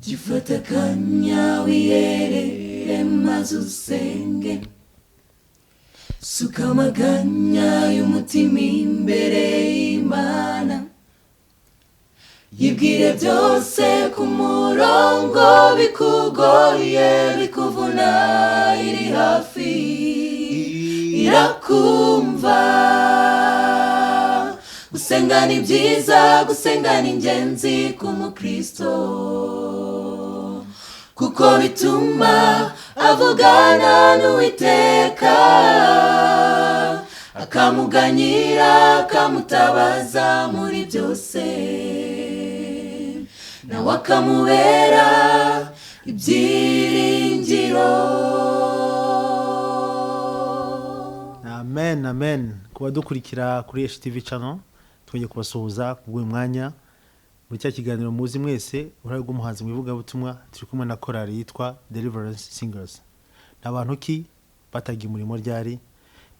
Jya ufata akanya wiyerere maze usenge. Suka amaganya y'umutima imbere y'Imana. Yibwire byose ku murongo, bikugoye, bikuvuna, iri hafi, irakumva. Gusenga ni byiza, gusenga ni ingenzi ku mukristo, kuko bituma avugana n'Uwiteka, akamuganyira, akamutabaza muri byose, nawe akamubera ibyiringiro. Amen, amen. Ku badukurikira kuri HTV channel, twongeye kubasuhuza kubw'uyu mwanya muri cya kiganiro muzi mwese, uruhare rw'umuhanzi mu ivugabutumwa. Turi kumwe na korali yitwa Deliverance Singers. Ni abantu ki? Batangiye umurimo ryari?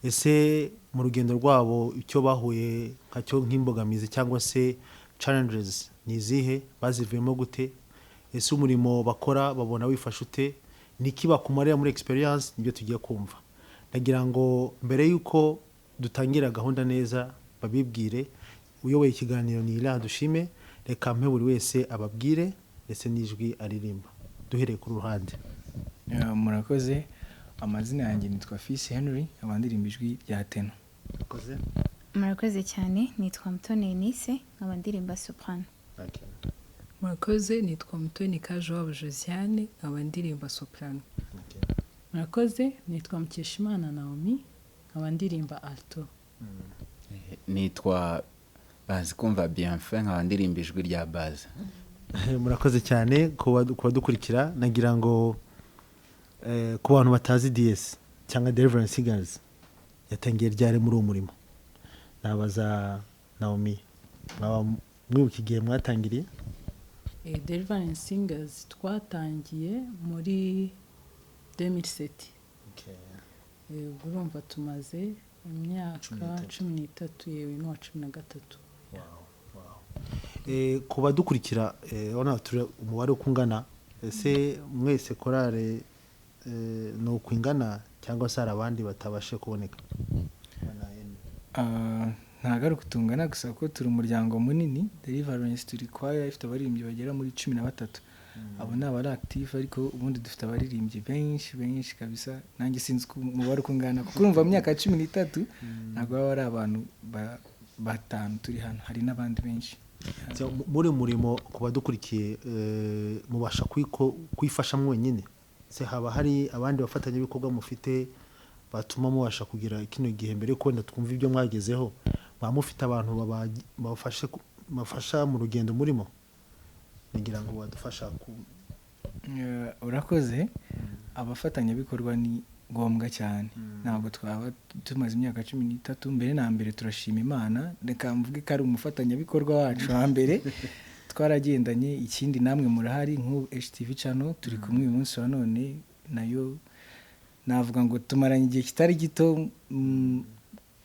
Ese mu rugendo rwabo icyo bahuye nkacyo nk'imbogamizi cyangwa se challenges ni izihe? Bazivuyemo gute? Ese umurimo bakora babona wifashe ute? Ni iki bakumarira muri experience? Nibyo tugiye kumva. Ndagira ngo mbere y'uko dutangira gahunda neza babibwire. Uyoboye ikiganiro ni Ira Dushime. Reka mpe buri wese ababwire ndetse n'ijwi aririmba, duhereye ku ruhande. Murakoze. Amazina yanjye nitwa Fils Henry, nkaba ndirimba ijwi rya tenor. Murakoze. Murakoze cyane. Nitwa Mutoni Enise, nkaba ndirimba soprano. Murakoze. Nitwa Mutoni Kajuwabo Josiane, nkaba ndirimba soprano. Murakoze. Nitwa Mukeshimana Naomi, nkaba ndirimba alto. Nitwa Bazikumva Bienfait, nkaba ndirimba ijwi rya basse. Murakoze cyane ku badukurikira. Nagira ngo ku bantu batazi DS cyangwa Deliverance Singers yatangiye ryari muri uwo murimo, nabaza Naomi, mwaba mwibuka igihe mwatangiriye? Deliverance Singers twatangiye muri 2007. Ubwo urumva tumaze imyaka 13, yewe n'uwa 13. Ku badukurikira, urabona turi umubare uko ungana. Ese mwese korale ni uko ingana cyangwa se hari abandi batabashe kuboneka? Ntabwo ari uko tungana gusa, kuko turi umuryango munini. Deliverance turi choir ifite abaririmbyi bagera muri 13. Abo ni abari active, ariko ubundi dufite abaririmbyi benshi benshi kabisa. Nanjye sinzi uko umubare uko ungana, kuko urumva mu myaka 13 ntabwo baba ari abantu batanu turi hano, hari n'abandi benshi. So, muri uyu murimo, ku badukurikiye, mubasha kwifasha mwenyine se? Haba hari abandi bafatanyabikorwa mufite batuma mubasha kugira kino gihe? Mbere yuko wenda twumva ibyo mwagezeho, mwaba mufite abantu babafasha mu rugendo murimo? Kugira ngo badufasha ku Urakoze. Abafatanyabikorwa ni ngombwa cyane, ntabwo twaba tumaze imyaka 13. Mbere na mbere turashima Imana, reka mvuge ko ari umufatanyabikorwa wacu wa mbere, twaragendanye. Ikindi namwe murahari, nk'ubu HTV channel turi kumwe uyu munsi wa none, nayo navuga ngo tumaranye igihe kitari gito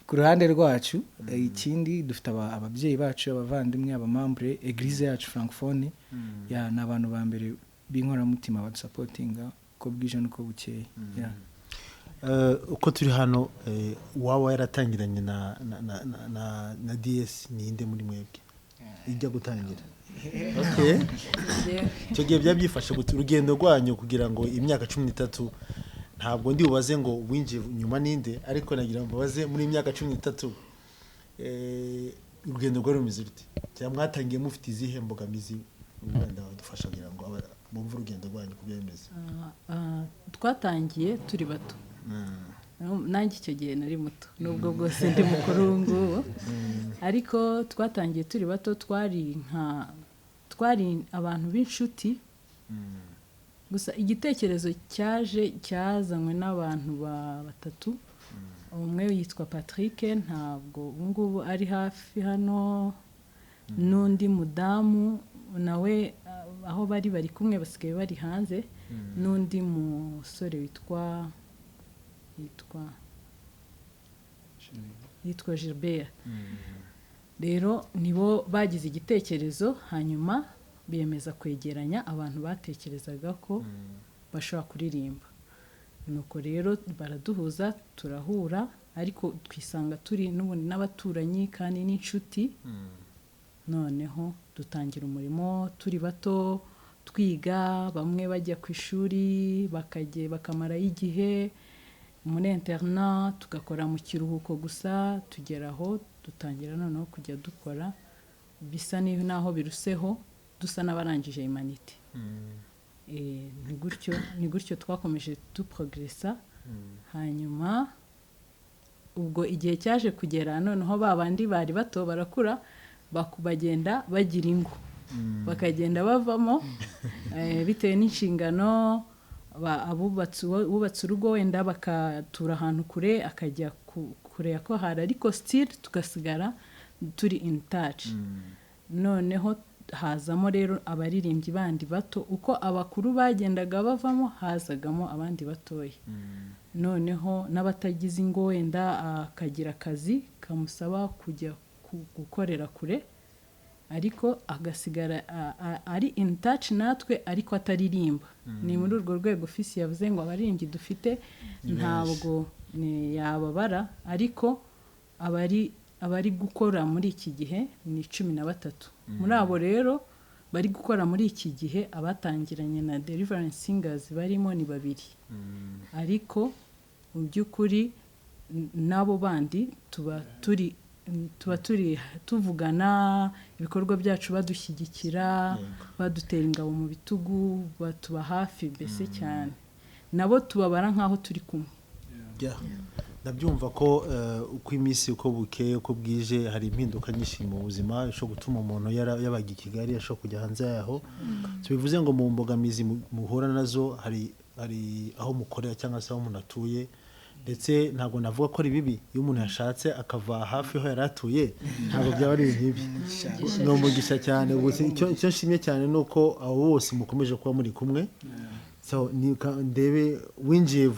ku ruhande rwacu. Ikindi dufite ababyeyi bacu, abavandimwe, abamambure église yacu francophone, ya ni abantu ba mbere b'inkoramutima badusapotinga uko bwije n'uko bukeye. Ya. Uko turi hano, uwaba yaratangiranye na DS ninde muri mwebwe ijya gutangira? Okay. Icyo gihe byaba byifashe gute urugendo rwanyu kugira ngo imyaka 13? Ntabwo ndi bubaze ngo winjiye nyuma ninde, ariko nagira ngo mbabaze, muri imyaka 13 urugendo rwari rumeze rute, cyangwa mwatangiye mufite izihe mbogamizi? Wenda wadufasha kugira ngo bumve urugendo rwanyu uko bimeze. Twatangiye turi bato. Nanjye icyo gihe nari muto, nubwo bwose ndi mukuru ubu ngubu, ariko twatangiye turi bato, twari abantu b'inshuti gusa. Igitekerezo cyaje cyazanywe n'abantu batatu. Umwe yitwa Patrick, ntabwo ubu ngubu ari hafi hano, n'undi mudamu nawe, aho bari bari kumwe basigaye bari hanze, n'undi musore yitwa Gilbert. Rero nibo bagize igitekerezo, hanyuma Biyemeza kwegeranya abantu batekerezaga ko bashobora kuririmba. Nuko rero baraduhuza, turahura, ariko twisanga turi n'ubundi n'abaturanyi kandi n'inshuti. Noneho dutangira umurimo turi bato, twiga, bamwe bajya ku ishuri bakajya bakamarayo igihe muri internat, tugakora mu kiruhuko gusa. Tugera aho dutangira noneho kujya dukora bisa n'aho biruseho, dusa n'abarangije humanités. Ni gutyo twakomeje duprogressa. Hanyuma ubwo igihe cyaje kugera, noneho ba bandi bari bato barakura, bagenda bagira ingo, bakagenda bavamo bitewe n'inshingano. Abubatse urugo wenda bakatura ahantu kure, akajya kure ya kohari, ariko still tugasigara turi in touch. Noneho hazamo rero abaririmbyi bandi bato. Uko abakuru bagendaga bavamo, hazagamo abandi batoya. Noneho n'abatagize ingo, wenda akagira akazi kamusaba kujya gukorera kure, ariko agasigara ari in touch natwe, ariko ataririmba. Ni muri urwo rwego Fisi yavuze ngo abaririmbyi dufite ntabwo ni yababara, ariko abari gukora muri iki gihe ni 13. Muri abo rero bari gukora muri iki gihe, abatangiranye na Deliverance Singers barimo ni babiri, ariko mu by'ukuri n'abo bandi tuba turi tuvugana ibikorwa byacu, badushyigikira, badutera ingabo mu bitugu, batuba hafi mbese cyane. Nabo tubabara nk'aho turi kumwe. Yeah. Ndabyumva ko uko iminsi, uko bukeye, uko bwije, hari impinduka nyinshi mu buzima ishobora gutuma umuntu yabaga i Kigali ashobora kujya hanze yaho. So bivuze ngo mu mbogamizi muhura nazo hari aho mukorera cyangwa se aho umuntu atuye. Ndetse ntabwo navuga ko ari bibi iyo umuntu yashatse akava hafi aho yari atuye, ntabwo byaba ari ibintu bibi, ni umugisha cyane. Gusa icyo nshimye cyane ni uko abo bose mukomeje kuba muri kumwe. So ndebe winjiye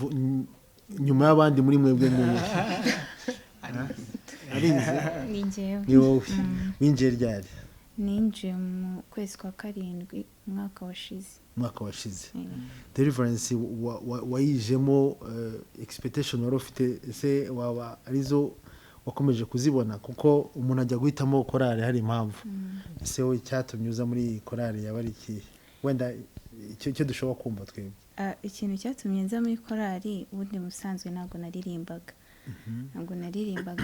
nyuma y'abandi muri mwebwe ni arize? Ni njyewe. Ni wowe winjiye ryari? Ninjiye mu kwezi kwa karindwi umwaka washize. Umwaka washize. Deliverance wayijemo expectation wari ufite ese waba arizo wakomeje kuzibona? Kuko umuntu ajya guhitamo korali hari impamvu. Ese wowe icyatumye uza muri iyi korali yaba ari ikihe, wenda icyo dushobora kumva twebwe? Ah, ikintu cyatumye nza muri korali, ubundi mu busanzwe ntabwo naririmbaga,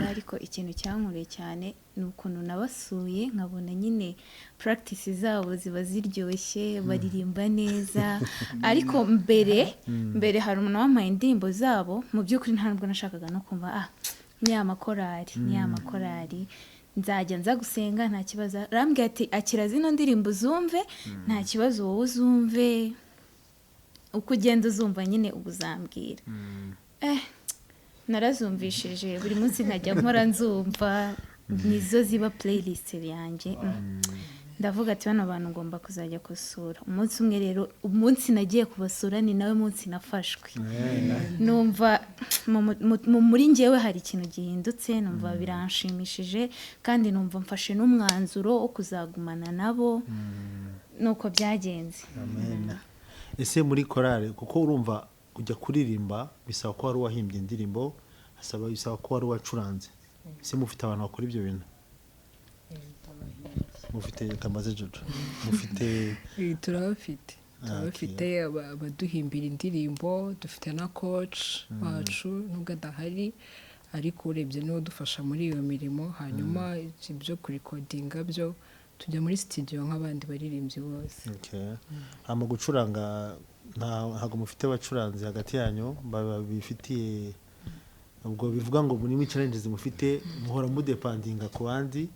ariko ikintu cyankuruye cyane ni ukuntu nabasuye nkabona nyine practice zabo ziba ziryoshye, baririmba neza. Ariko mbere hari umuntu wampaye indirimbo zabo, mu by'ukuri ntabwo nashakaga no kumva. Ah, ni ya makorali, ni ya makorali, nzajya nza gusenga nta kibazo. Arambwira ati: "Akira zino ndirimbo uzumve, nta kibazo, wowe uzumve uko ugenda uzumva nyine uba uzambwira." Narazumvishije buri munsi, nkajya mpora nzumva, nizo ziba playlist yanjye. Ndavuga ati: "Bano bantu ngomba kuzajya gusura umunsi umwe." Rero umunsi nagiye kubasura ni nawe munsi nafashwe, numva muri njyewe hari ikintu gihindutse, numva biranshimishije, kandi numva mfashe n'umwanzuro wo kuzagumana nabo. Nuko byagenze. Amen. Ese muri korali, kuko urumva kujya kuririmba bisaba ko wari uwahimbye indirimbo, bisaba ko wari uwacuranze, ese mufite abantu bakora ibyo bintu? Mufite kamaze Jojo, mufite? Turabafite, turabafite abaduhimbira indirimbo. Dufite na coach wacu, nubwo adahari, ariko urebye niwe udufasha muri iyo mirimo. Hanyuma ibyo kurecordinga byo tujya muri studio nk'abandi baririmbyi bose. Okay. Hama gucuranga, ntabwo mufite abacuranzi hagati yanyu bifitiye? Ubwo bivuga ngo muri challenges mufite, muhora mudependinga ku bandi,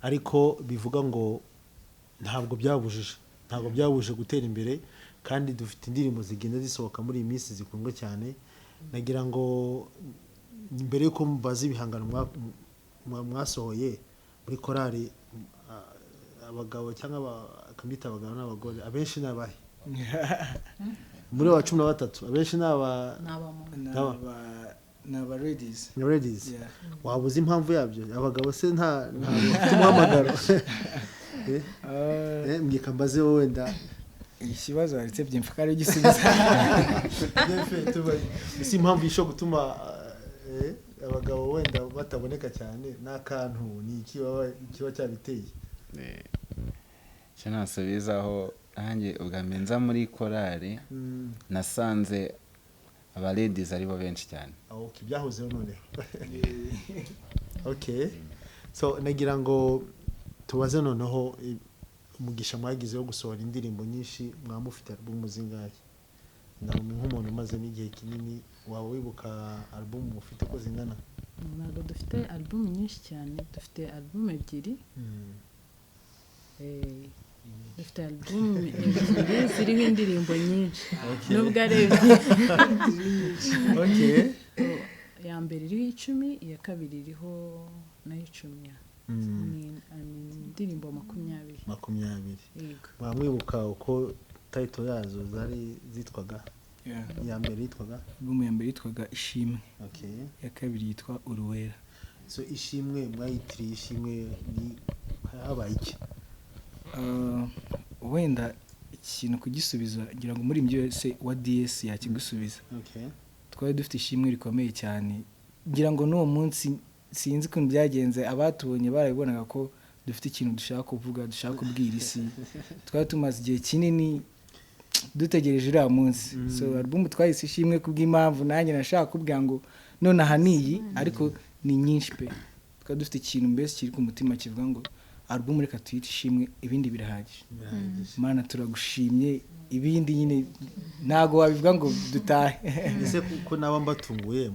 ariko bivuga ngo ntabwo byabujije gutera imbere, kandi dufite indirimbo zigenda zisohoka muri iyi minsi zikundwa cyane. Nagira ngo mbere yuko mubaza ibihangano mwasohoye muri korali, abagabo cyangwa akamwita abagabo n'abagore, abenshi ni abahe muri wa 13? Abenshi ni aba Ni abamama. Ni aba ladies. Ni ladies. Yeah. Waba uzi impamvu yabyo? Abagabo se nta bafite umuhamagaro? Mbwika mbaze wowe wenda Ikibazo waretse byemfa ko ari igisubizo. Bienfait, si impamvu ishobora gutuma abagabo wenda bataboneka cyane n'akantu ni iki kiba cyabiteye? Icyo nasubizaho nanjye ubwa mbere nza muri korali nasanze aba ladies aribo benshi cyane. Okay, byahozeho noneho. Okay, so nagira ngo tubaze noneho umugisha mwagize wo gusohora indirimbo nyinshi, mwaba mufite album zingahe? Nawe nk'umuntu umazemo igihe kinini waba wibuka album mufite ko zingana? Ntabwo dufite album nyinshi cyane, dufite album 2. Dufite album 2 ziriho indirimbo nyinshi nubwo ari ebyiri. Okay. Ya mbere iriho 10, iya kabiri iriho nayo 10. Ni indirimbo 20. 20. Yego. Mwamwibuka uko title yazo zari zitwaga? Ya mbere yitwaga? Album ya mbere yitwaga Ishimwe. Okay. Ya kabiri yitwa Uruwera. So Ishimwe mwayitiriye Ishimwe ni habaye iki? Wenda ikintu kugisubiza ngira ngo muri ibyo wese wa DS yakigusubiza. Okay. Twari dufite ishimwe rikomeye cyane, ngira ngo n'uwo munsi sinzi ukuntu byagenze, abatubonye barabibonaga ko dufite ikintu dushaka kuvuga, dushaka kubwira isi. Twari tumaze igihe kinini dutegereje uriya munsi. So album twahise Ishimwe kubw'impamvu nanjye nashaka kubwira ngo none aha niyi, ariko ni nyinshi pe. Twari dufite ikintu mbese kiri ku mutima kivuga ngo album reka tuyite Ishimwe, ibindi birahagije. Mana turagushimye, ibindi nyine ntago wabivuga ngo dutahe. Ese kuko naba mbatunguye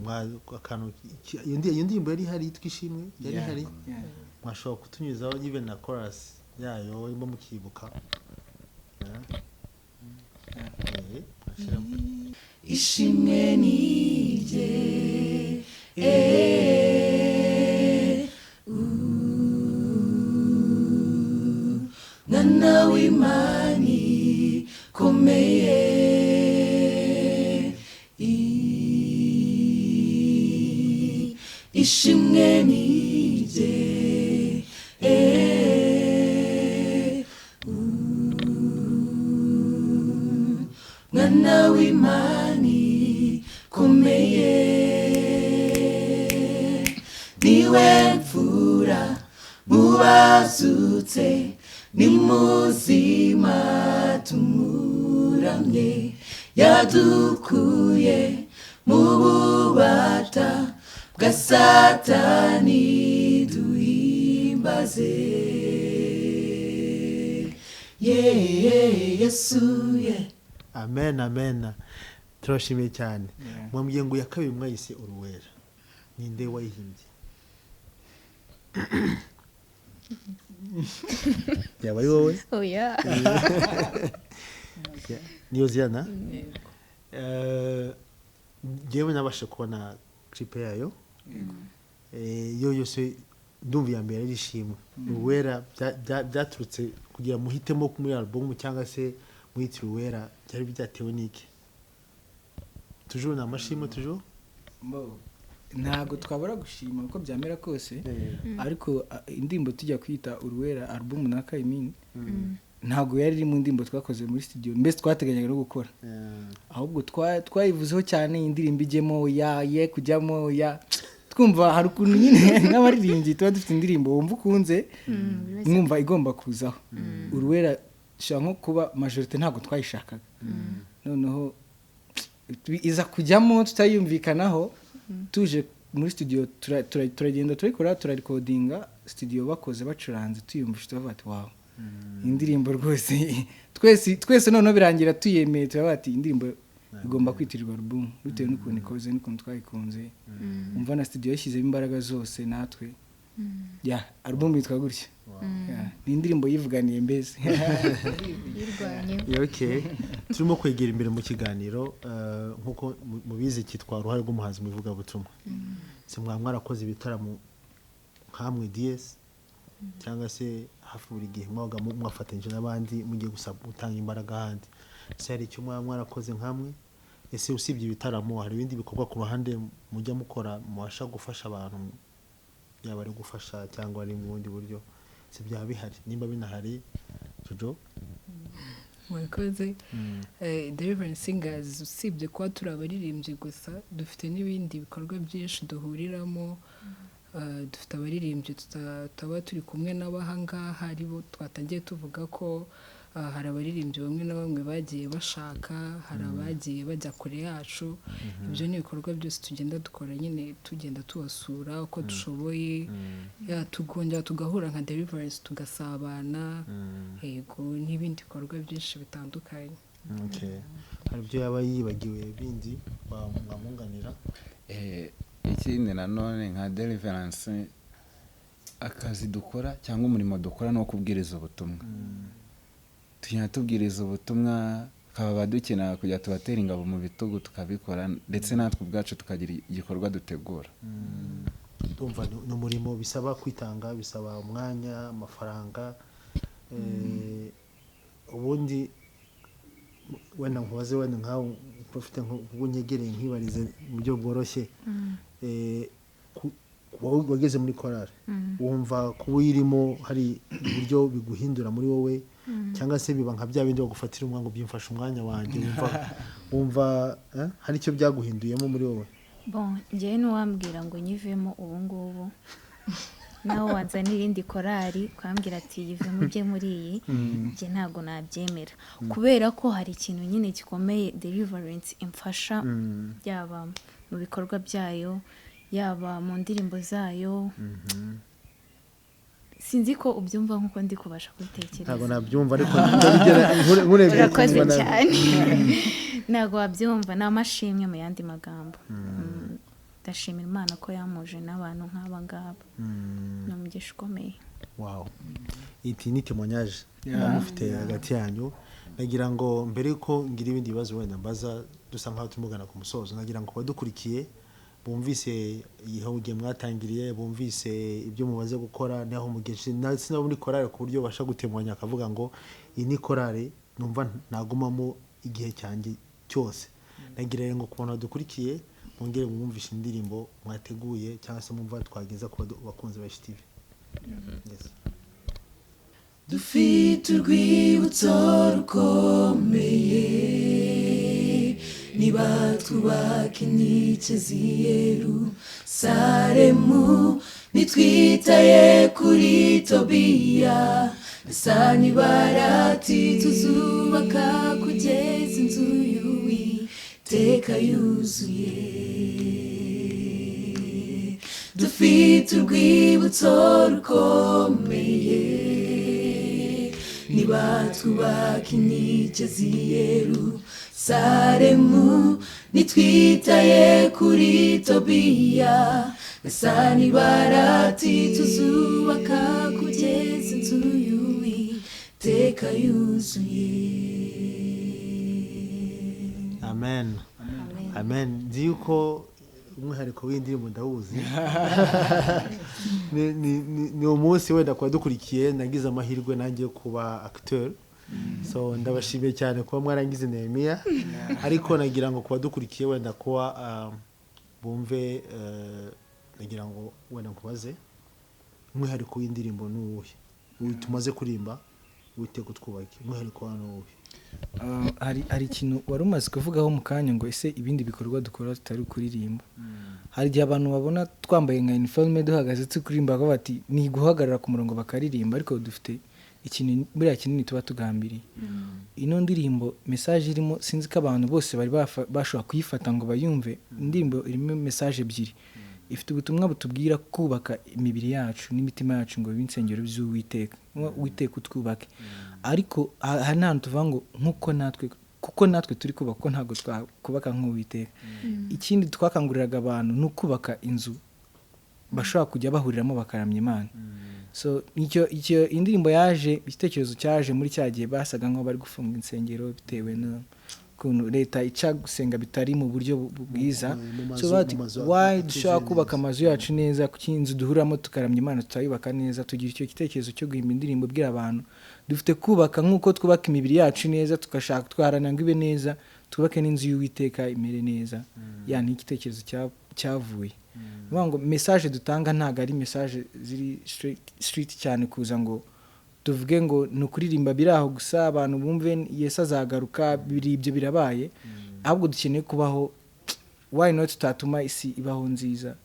akantu iyo ndirimbo yari hari yitwa Ishimwe yari hari, mwashobora kutunyuzaho even na chorus yayo irimo mukibuka? Ishimwe nirye Mwana w'Imana ikomeye, ishimwe nirye Mwana w'Imana ikomeye, niwe mfura mubazutse, ni muzima tumuramye, yadukuye mu bubata bwa Satani duhimbaze. Yesu ye. Amen, amen. Turashimiye cyane. Mwambwiye ngo ya kabiri mwayise Uruwera, ninde wayihimbye? Yaba ari wowe? Oya. Niyo Ziana? Jewe nabasha kubona clip yayo. Yo yose ndumva ya mbere ari Ishimwe. Uruwera byaturutse kugira muhitemo muri album cyangwa se mwitira Uruwera, byari byatewe n'iki? Toujours na mashimwe toujours? Ntabwo twabura gushima uko byamera kose, ariko indirimbo tujya kwita Uruwera album na Kayimini ntabwo yari iri mu ndirimbo twakoze muri studio, mbese twateganyaga no gukora, ahubwo twayivuzeho cyane indirimbo ijyemo ya ye kujyamo ya twumva hari ukuntu nyine nk'abaririmbyi tuba dufite indirimbo wumva ukunze mwumva igomba kuzaho. Uruwera ishobora nko kuba majorite ntabwo twayishakaga, noneho iza kujyamo tutayumvikanaho. Tuje muri studio turagenda turikora turarikodinga, studio bakoze bacuranze tuyumvisha tubavuga ati wow, indirimbo rwose twese noneho birangira tuyemeye, turavuga ati indirimbo igomba kwitirirwa album bitewe n'ukuntu ikoze n'ukuntu twayikunze. Umva na studio yashyizemo imbaraga zose natwe. Ya album yitwa gutya. Ni indirimbo yivuganiye mbese. Okay. Turimo kwegera imbere mu kiganiro nkuko mubizi kitwa uruhare rw'umuhanzi mu ivugabutumwa. Se mwarakoze ibitaramo nkamwe DS cyangwa se hafi buri gihe mwabaga mwafatanyije n'abandi mugiye gusaba gutanga imbaraga ahandi. Se hari icyo mwarakoze nkamwe? Ese usibye ibitaramo hari ibindi bikorwa ku ruhande mujya mukora mubasha gufasha abantu, yaba ari gufasha cyangwa ari mu bundi buryo? Si byaba bihari nimba binahari, Jojo? Murakoze. Deliverance Singers, usibye kuba turi abaririmbyi gusa, dufite n'ibindi bikorwa byinshi duhuriramo. Dufite abaririmbyi tutaba turi kumwe n'abahangaha, aribo twatangiye tuvuga ko hari abaririmbyi bamwe na bamwe bagiye bashaka, hari abagiye bajya kure yacu. Ibyo ni ibikorwa byose tugenda dukora nyine, tugenda tubasura uko dushoboye, tukongera tugahura nka Deliverance, tugasabana, yego, n'ibindi bikorwa byinshi bitandukanye. Okay. Hari ibyo yaba yibagiwe bindi mwamwunganira? Ikindi nanone nka Deliverance, akazi dukora cyangwa umurimo dukora ni uwo kubwiriza ubutumwa. Tugenda tubwiriza ubutumwa, tukaba dukenera kujya tubatera ingabo mu bitugu, tukabikora, ndetse natwe ubwacu tukagira igikorwa dutegura. Ndumva ni umurimo bisaba kwitanga, bisaba umwanya, amafaranga. Ubundi wenda nkubaze, wenda nkawe ufite ubwo unyegereye, nkibarize mu buryo bworoshye. Wowe wageze muri korali, wumva kuba uyirimo hari uburyo biguhindura muri wowe, cyangwa se biba nka bya bindi bagufatira umwanya ngo byimfashe umwanya wanjye? Wumva hari icyo byaguhinduyemo muri wowe? Bon, njyewe n'uwambwira ngo nyivemo ubu ngubu, nawe wazana irindi korali ukambwira ati yivemo ujye muri iyi, njye ntabwo nabyemera, kubera ko hari ikintu nyine gikomeye Deliverance imfasha, yaba mu bikorwa byayo, yaba mu ndirimbo zayo. Sinzi ko ubyumva nk'uko ndi kubasha kubitekereza. Ntabwo nabyumva, ariko ndabigera nkurebye Urakoze ukumva cyane. Ntabwo wabyumva, ni amashimwe mu yandi magambo. Ndashimira Imana ko yamuje n'abantu nk'aba ngaba, ni umugisha ukomeye. Wow, iti ni témoignage mufite hagati yanyu. Nagira ngo mbere yuko ngira ibindi bibazo wenda mbaza, dusa nkaho tumugana ku musozo, nagira ngo badukurikiye bumvise igihe igihe mwatangiriye, bumvise ibyo mumaze gukora n'aho mugejeje, ndetse no muri korali, ku buryo babasha gutemanya akavuga ngo iyi ni korali numva nagumamo igihe cyanjye cyose. Nagira ngo ku bantu badukurikiye mwongere mwumvishe indirimbo mwateguye cyangwa se mwumva twageza ku bakunzi ba HTV. Yes. Dufite urwibutso rukomeye, niba twubaka inkike z'i Yerusalemu, nitwitaye kuri Tobiya na Sanibarati, tuzubaka kugeza inzu y'Uwiteka yuzuye. Dufite urwibutso rukomeye, niba twubaka inkike z'i Yerusalemu, nitwitaye kuri Tobiya na Sanibarati, tuzubaka kugeza inzu y'Uwiteka yuzuye. Amen, amen. Nzi yuko umwihariko w'indirimbo ndawuzi. Ni umunsi wenda kuba dukurikiye nagize amahirwe nanjye yo kuba acteur, so ndabashimiye cyane kuba mwarangize Nehemiya. Ariko nagira ngo kuba dukurikiye wenda kuba bumve, nagira ngo wenda nkubaze, umwihariko w'indirimbo ni uwuhe? Uyu tumaze kuririmba, Uwiteka utwubake, umwihariko wawo ni uwuhe? Hari ikintu wari umaze kuvugaho mu kanya ngo ese ibindi bikorwa dukora tutari kuririmba. Hari igihe abantu babona twambaye nka uniforme duhagaze turi kuririmba, bakavuga bati ni guhagarara ku murongo bakaririmba, ariko dufite ikintu buriya kinini tuba tugambiriye. Ino ndirimbo, message irimo, sinzi ko abantu bose bari bashobora kuyifata ngo bayumve. Indirimbo irimo message ebyiri. Ifite ubutumwa butubwira kubaka imibiri yacu n'imitima yacu ngo bibe insengero z'Uwiteka, ngo Uwiteka utwubake. Ariko hari n'ahantu tuvuga ngo nk'uko natwe, kuko natwe turi kubaka, ko ntabwo twakubaka nk'Uwiteka. Ikindi twakanguriraga abantu ni ukubaka inzu bashobora kujya bahuriramo bakaramya Imana. So icyo indirimbo yaje, igitekerezo cyaje muri cya gihe basaga nk'aho bari gufunga insengero bitewe n'ukuntu leta ica gusenga bitari mu buryo bwiza. Mu mazu, So bati, mu mazu why atuzuye dushobora kubaka neza. amazu yacu neza, kuki inzu duhuriramo tukaramya Imana tutayubaka neza? Tugira icyo gitekerezo cyo guhimba indirimbo ibwira abantu dufite kubaka nk'uko twubaka imibiri yacu neza, tugashaka twaharanira ngo ibe neza, twubake n'inzu y'Uwiteka imere neza. Ya ni igitekerezo cyavuye. Ni ukuvuga ngo message dutanga ntabwo ari message ziri straight cyane, kuza ngo tuvuge ngo ni ukuririmba biri aho gusa, abantu bumve Yesu azagaruka, biri ibyo birabaye. Ahubwo dukeneye kubaho, why not tutatuma isi ibaho nziza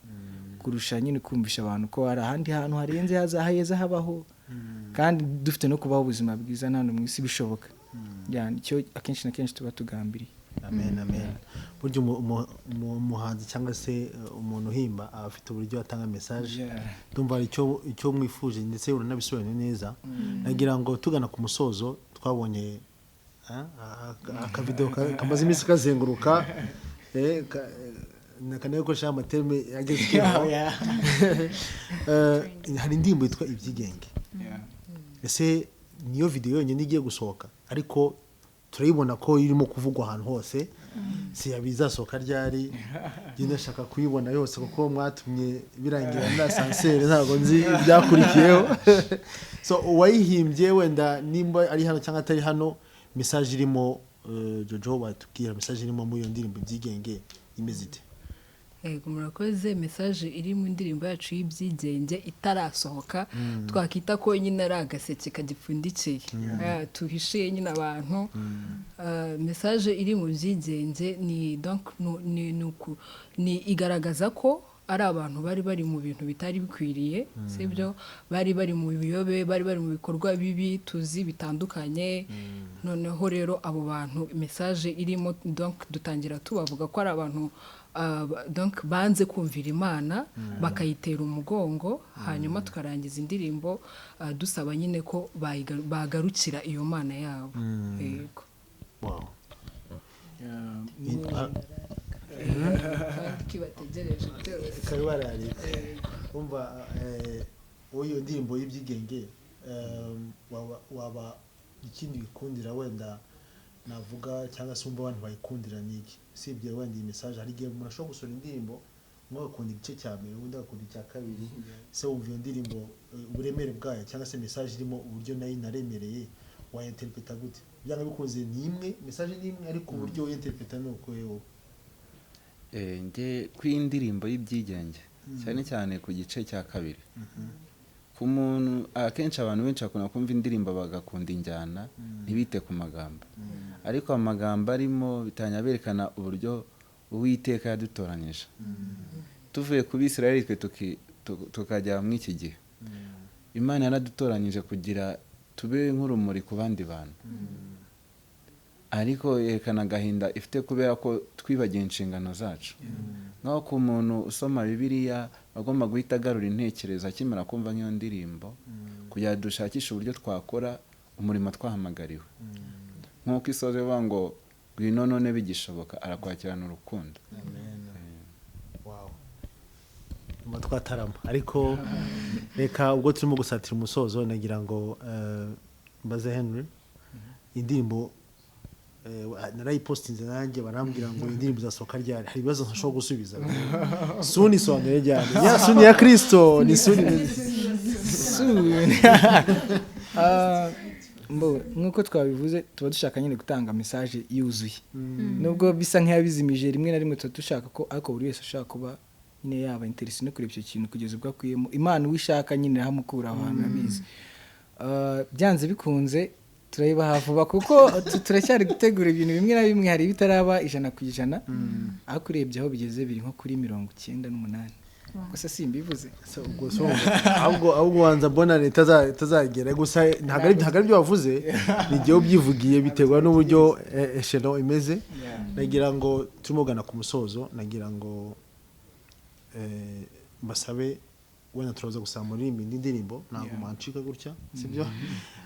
kurusha nyine, kumvisha abantu ko hari ahandi hantu harenze heza habaho, kandi dufite no kubaho ubuzima bwiza nta mu isi bishoboka. Yeah, nicyo akenshi na kenshi tuba tugambiriye. Amen, amen. Burya umuhanzi cyangwa se umuntu uhimba aba afite uburyo atanga message. Ndumva hari icyo mwifuje, ndetse uranabisobanuye neza. Nagira ngo tugana ku musozo, twabonye akavideo kamaze iminsi kazenguruka, nakanayo amaterme agezweho. Hari indirimbo yitwa Ibyigenge. Ese niyo video yonyine igiye gusohoka? Ariko turayibona ko irimo kuvugwa ahantu hose. Si yabizasohoka ryari? Njye ndashaka kuyibona yose, kuko mwatumye birangira muri ascenseur, ntabwo nzi ibyakurikiyeho. So uwayihimbye wenda nimba ari hano cyangwa atari hano, message irimo, Jojo, watubwira message irimo muri iyo ndirimbo Ibyigenge imeze ite? Yego, murakoze. Message iri mu ndirimbo yacu y'Ibyigenge itarasohoka, twakita ko nyine ari agaseke kagipfundikiye, tuhishiye nyine abantu. Message iri mu Byigenge ni donc ni igaragaza ko ari abantu bari bari mu bintu bitari bikwiriye, sibyo? Bari bari mu biyobe, bari bari mu bikorwa bibi tuzi bitandukanye. Noneho rero abo bantu, message irimo, donc dutangira tubavuga ko ari abantu donc banze kumvira Imana, bakayitera umugongo. Hanyuma tukarangiza indirimbo dusaba nyine ko bagarukira iyo Mana yabo. Yego. Wow. Kandi kibategereje byose. Kari bararika umva wowe iyo ndirimbo y'Ibyigenge, waba ikindi wikundira wenda navuga, cyangwa se wumva abantu bayikundira ni iki, usibye wenda iyi message? Hari igihe umuntu ashobora gusohora indirimbo, umwe agakunda igice cya mbere, undi agakunda icya kabiri. Se wumva iyo ndirimbo, uburemere bwayo cyangwa se message irimo, uburyo nayo inaremereye, wayinterpreta gute? Byanga bikunze ni imwe, message ni imwe, ariko uburyo uyinterpreta ni uko wowe. Nge ku indirimbo y'Ibyigenge, cyane cyane ku gice cya kabiri, ku muntu, akenshi abantu benshi bakunda kumva indirimbo bagakunda injyana, ntibite ku magambo. Ariko amagambo arimo bitanya berekana uburyo Uwiteka yadutoranyije, tuvuye ku Bisirayeli, twe tukajya muri iki gihe. Imana yaradutoranyije kugira tube nk'urumuri ku bandi bantu, ariko yerekana agahinda ifite kubera ko twibagiwe inshingano zacu. Nk'aho ku muntu usoma Bibiliya agomba guhita agarura intekerezo akimara kumva nk'iyo ndirimbo, kugira ngo dushakishe uburyo twakora umurimo twahamagariwe. Nk'uko isoza ivuga ngo ngwino none bigishoboka, arakwakirana urukundo. Wow. Nyuma twatarama, ariko reka ubwo turimo gusatira umusozo, nagira ngo mbaze Henry. Indirimbo narayipostinze nanjye, barambwira ngo indirimbo izasohoka ryari. Hari ibibazo ntashobora gusubiza. Soon isobanuye ryari? Ya soon ya Kristo ni soon? Soon. Mbo, nk'uko twabivuze, tuba dushaka nyine gutanga message yuzuye, nubwo bisa nk'iyabizimije rimwe na rimwe. Tuba dushaka ko, ariko buri wese ashaka kuba nyine yaba intéressé no kureba icyo kintu kugeza ubwo akuyemo Imana. Uwishaka nyine irahamukura aho hantu, abizi. Byanze bikunze turayibaha vuba, kuko turacyari gutegura ibintu bimwe na bimwe. Hari ibitaraba 100%, ariko urebye aho bigeze, biri nko kuri 98 gusa, simbivuze. So, ubwo so ahubwo wanza mbona leta itazagera gusa. Ntabwo ari byo wavuze, ni igihe ubyivugiye, biterwa n'uburyo echelon imeze. Nagira ngo turimo kugana ku musozo, nagira ngo mbasabe, wenda turaza gusaba muririmba indi ndirimbo, ntabwo mwancika gutya, sibyo?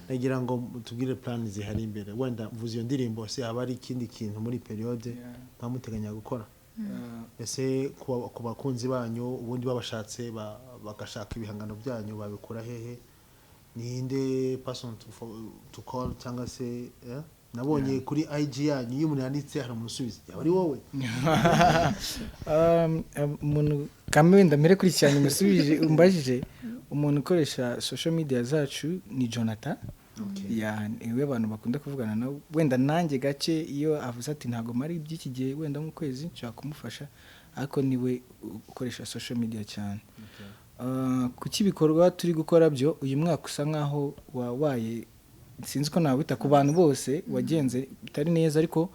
Nagira ngo tubwire plan zihari imbere. Wenda mvuze iyo ndirimbo, se haba hari ikindi kintu muri période muba muteganya gukora? Ese ku bakunzi banyu ubundi babashatse, bagashaka ibihangano byanyu, babikura hehe? Ninde person to call? Cyangwa se nabonye kuri IG yanyu, iyo umuntu yanditse hari umuntu usubiza, yaba ari wowe? Umuntu kamwe wenda mbere kuri cyane umusubije umbajije, umuntu ukoresha social media zacu ni Jonathan. Yeah, niwe abantu bakunda kuvugana nawe. Wenda nanjye gake, iyo avuze ati ntabwo mari iby'iki gihe, wenda nk'ukwezi nshobora kumufasha. Ariko niwe ukoresha social media cyane. Kuki ibikorwa turi gukora byo uyu mwaka usa nkaho wabaye, sinzi ko nawita ku bantu bose, wagenze bitari neza, ariko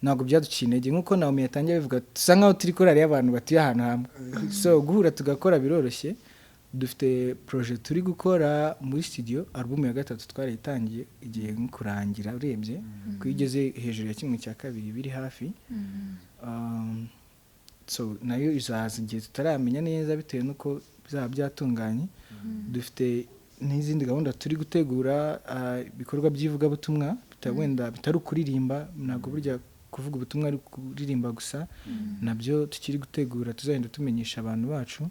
ntabwo byaduciye intege. Nk'uko Naomi yatangiye abivuga, dusa nkaho turi korali y'abantu batuye ahantu hamwe, so guhura tugakora biroroshye. Dufite projet turi gukora muri studio. Album ya gatatu twarayitangiye, igiye nko kurangira urebye ko iyo igeze hejuru ya 1/2 biri hafi. So nayo izaza igihe tutaramenya neza bitewe n'uko bizaba byatunganye. Dufite n'izindi gahunda turi gutegura, ibikorwa by'ivugabutumwa wenda bitari ukuririmba. Ntabwo burya kuvuga ubutumwa ari kuririmba gusa. Nabyo tukiri gutegura, tuzagenda tumenyesha abantu bacu.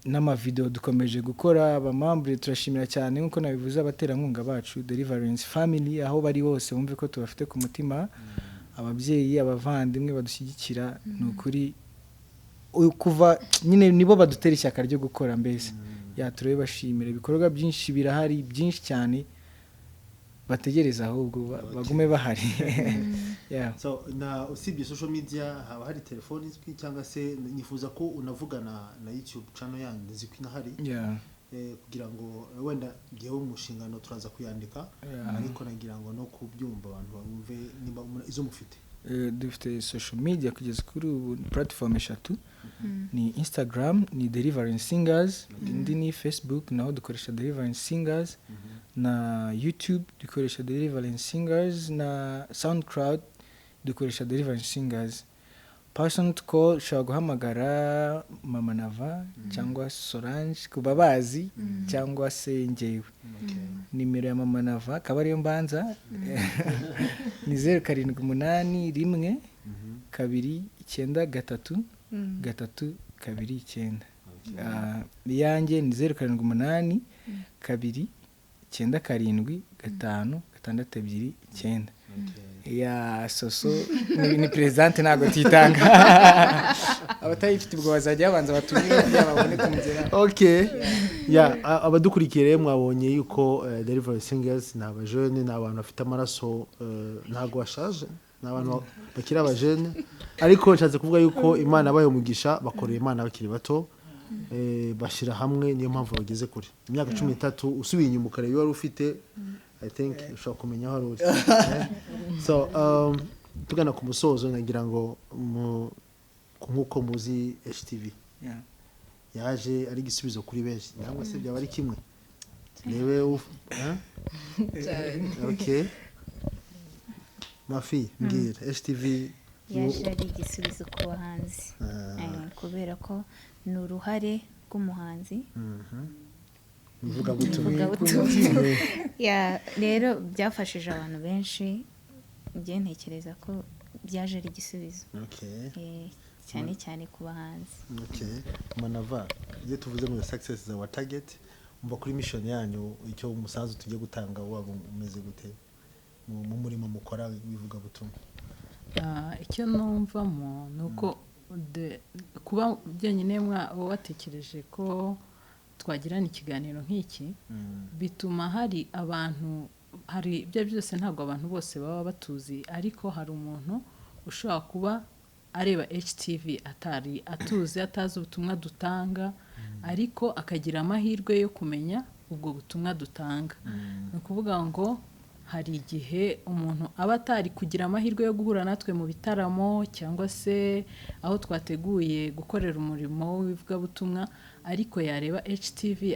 N'amavideo dukomeje gukora. Abamambure turashimira cyane, nk'uko nabivuze, abaterankunga bacu Deliverance Family, aho bari hose bumve ko tubafite ku mutima, ababyeyi, abavandimwe badushyigikira. Ni ukuri kuva nyine nibo badutera ishyaka ryo gukora mbese. Ya, turabibashimira. Ibikorwa byinshi birahari, byinshi cyane bategereza, ahubwo bagume bahari. Yeah. So na usibye social media, haba hari telefoni izwi, cyangwa se nifuza ko unavugana na YouTube channel yanyu, nzi ko inahari, kugira ngo wenda ngewe mu nshingano turaza kuyandika, ariko nagira ngo no kubyumva abantu bumve nimba izo mufite. Dufite social media kugeza kuri ubu platform eshatu: ni Instagram, ni Deliverance Singers, indi ni Facebook, naho dukoresha Deliverance Singers, na YouTube dukoresha Deliverance Singers, na SoundCloud dukoresha Deliverance Singers. Person to call, ushobora guhamagara Mama Nava cyangwa Solange ku babazi, cyangwa se njyewe. Nimero ya Mama Nava akaba ariyo mbanza, ni 0781 293 329. Iyanjye ni 0782 975 629. Iya Soso ni perezidante, ntabwo tuyitanga. Abatayifite ubwo bazajya babanza batumire kugira babone kumugeraho. Okay, yeah, abadukurikiye rero mwabonye yuko Deliverance Singers ni abajene, ni abantu bafite amaraso, ntabwo bashaje, ni abantu bakiri abajene, ariko nshatse kuvuga yuko Imana yabaye umugisha, bakoreye Imana bakiri bato, bashyira hamwe, niyo mpamvu bageze kure. Imyaka 13, usubiye inyuma ukareba iyo wari ufite, I think ushobora kumenya aho wari uri. So tugana ku musozo, nagira ngo nk'uko muzi HTV yaje ari igisubizo kuri benshi, cyangwa se byaba ari kimwe rebe eh? Okay, mafi mbwira HTV. Yaje ari igisubizo ku bahanzi. Kubera ko ni uruhare rw'umuhanzi ivugabutumwa. Ivugabutumwa. Ya, rero byafashije abantu benshi. Njye ntekereza ko byaje ari igisubizo, cyane cyane ku bahanzi. Okay, Manava, iyo tuvuze ngo success is our target, umva kuri mission yanyu icyo umusanzu tugiye gutanga waba umeze gute mu murimo mukora w'ivugabutumwa? Icyo numvamo ni uko kuba byonyine watekereje ko twagirana ikiganiro nk'iki, bituma hari abantu, hari ibyo byose, ntabwo abantu bose baba batuzi, ariko hari umuntu ushobora kuba areba HTV atari atuzi, atazi ubutumwa dutanga, ariko akagira amahirwe yo kumenya ubwo butumwa dutanga. Ni ukuvuga ngo hari igihe umuntu aba atari kugira amahirwe yo guhura natwe mu bitaramo cyangwa se aho twateguye gukorera umurimo w'ivugabutumwa, ariko yareba HTV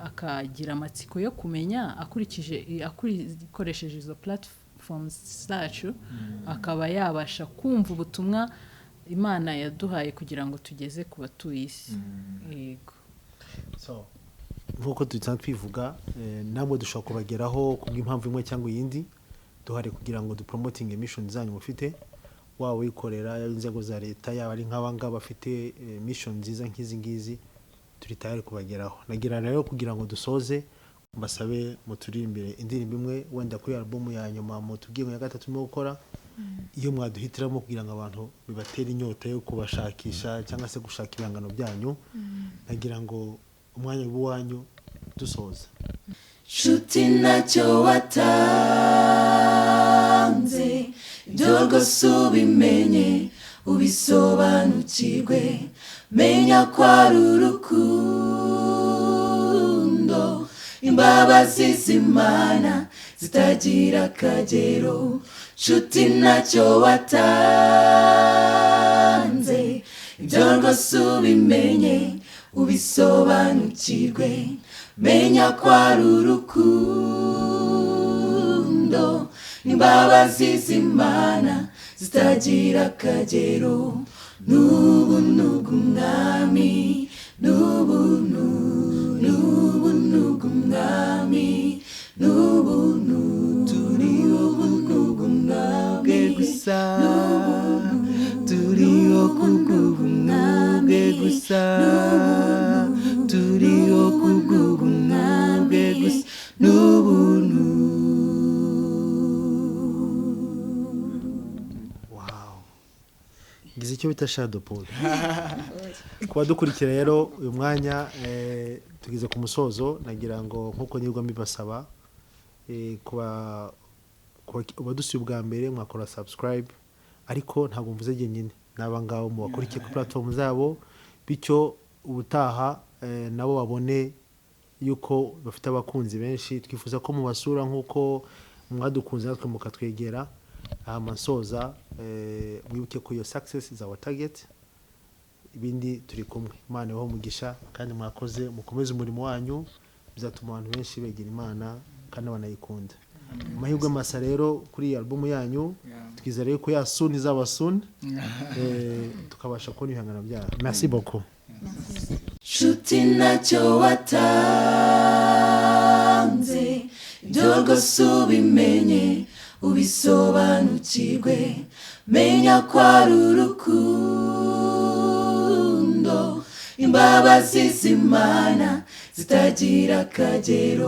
akagira amatsiko yo kumenya akoresheje izo platforms zacu, akaba yabasha kumva ubutumwa Imana yaduhaye kugira ngo tugeze ku batuye isi. Yego. So nk'uko dusanzwe twivuga, namwe dushobora kubageraho kubw'impamvu imwe cyangwa iyindi, duhari kugira ngo dupromotinge mission zanyu mufite, waba wikorera, yaba inzego za leta, yaba ari nk'abangaba bafite mission nziza nk'izi ngizi, turi tayari kubageraho. Nagira rero kugira ngo dusoze, mbasabe muturirimbire indirimbo imwe wenda kuri album ya nyuma mutubwiye ngo ya gatatu murimo gukora, iyo mwaduhitiramo kugira ngo abantu bibatere inyota yo kubashakisha cyangwa se gushaka ibihangano byanyu. Nagira ngo umwanya w'uwanyu dusoza. Nshuti, ntacyo watanze, ibyo rwose ubimenye. Ubisobanukirwe, menya ko ari urukundo, imbabazi z'Imana zitagira akagero. Nshuti, ntacyo watanze, ibyo rwose ubimenye, ubisobanukirwe, menya ko ari urukundo, imbabazi z'Imana zitagira akagero. N'ubuntu bw'Umwami, n'ubuntu, n'ubuntu bw'Umwami, n'ubuntu, turi ubuntu bw'Umwami gusa, turiho kubw'ubuntu bwe gusa, turiho kubw'ubuntu bwe gusa, n'ubuntu. Wow, ngize icyo bita shadow pool. Kuba dukurikira rero uyu mwanya, tugeze ku musozo. Nagira ngo nkuko nirwa mbibasaba, kuba abadusuye ubwa mbere mwakora subscribe, ariko ntabwo mvuze jyenyine, n'aba ngabo mubakurikiye kuri platform zabo, bityo ubutaha nabo babone yuko bafite abakunzi benshi. Twifuza ko mubasura nk'uko mwadukunze natwe mukatwegera. Hama nsoza, mwibuke ko iyo success is our target. Ibindi turi kumwe. Imana ibahe umugisha kandi mwakoze, mukomeze umurimo wanyu, bizatuma abantu benshi begera Imana kandi banayikunda. Amahirwe masa rero kuri iyi album yanyu. Twizere ko ya soon izaba soon, tukabasha kubona ibihangano byayo. Merci beaucoup. Nshuti, ntacyo watanze, ibyo rwose ubimenye, ubisobanukirwe, menya ko ari urukundo, imbabazi z'Imana zitagira akagero.